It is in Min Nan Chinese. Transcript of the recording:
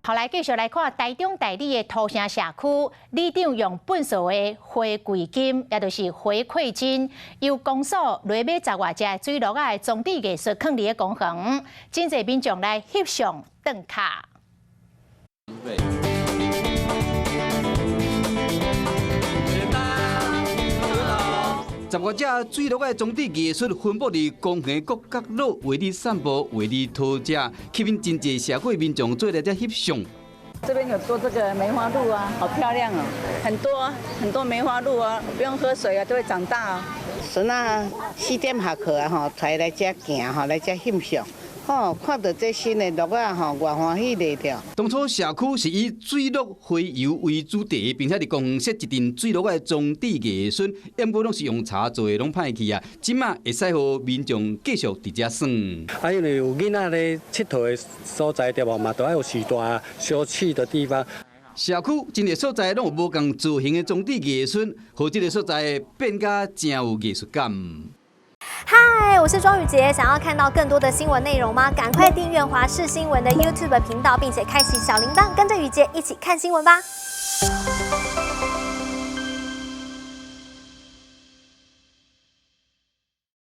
好，來繼續來看台中大里的土城社區，里長用糞掃的回饋金，也就是回饋金，由公所來買十外隻水鹿仔的裝置藝術，囥佇咧公園，真濟民眾來翕相轉卡。十外隻水鹿仔的裝置藝術分佈佇公園各角落，為你散步，為你討食，吸引真濟社會民眾做來遮翕相。這邊有多這個梅花鹿啊，好漂亮哦，很多很多梅花鹿啊，不用喝水啊，都會長大啊。孫仔4點下課啊，吼，才來遮行吼，來遮翕相。吼，看著這新的鹿仔吼，偌歡喜咧著。當初社區是以水鹿洄游為主題，並且佇公園設一陣水鹿仔的裝置藝術，毋過攏是用柴做的，攏歹去啊。這馬會使予民眾繼續佇遮耍。啊，因為有囡仔咧𨑨迌的所在對無？嘛，都愛有序大休憩的地方。社區真濟所在攏有無仝造型的裝置藝術，予這个所在變甲誠有藝術感。嗨，我是莊宇傑，想要看到更多的新聞內容嗎？趕快訂閱華視新聞的 YouTube 頻道，並且開啟小鈴鐺，跟着宇傑一起看新聞吧。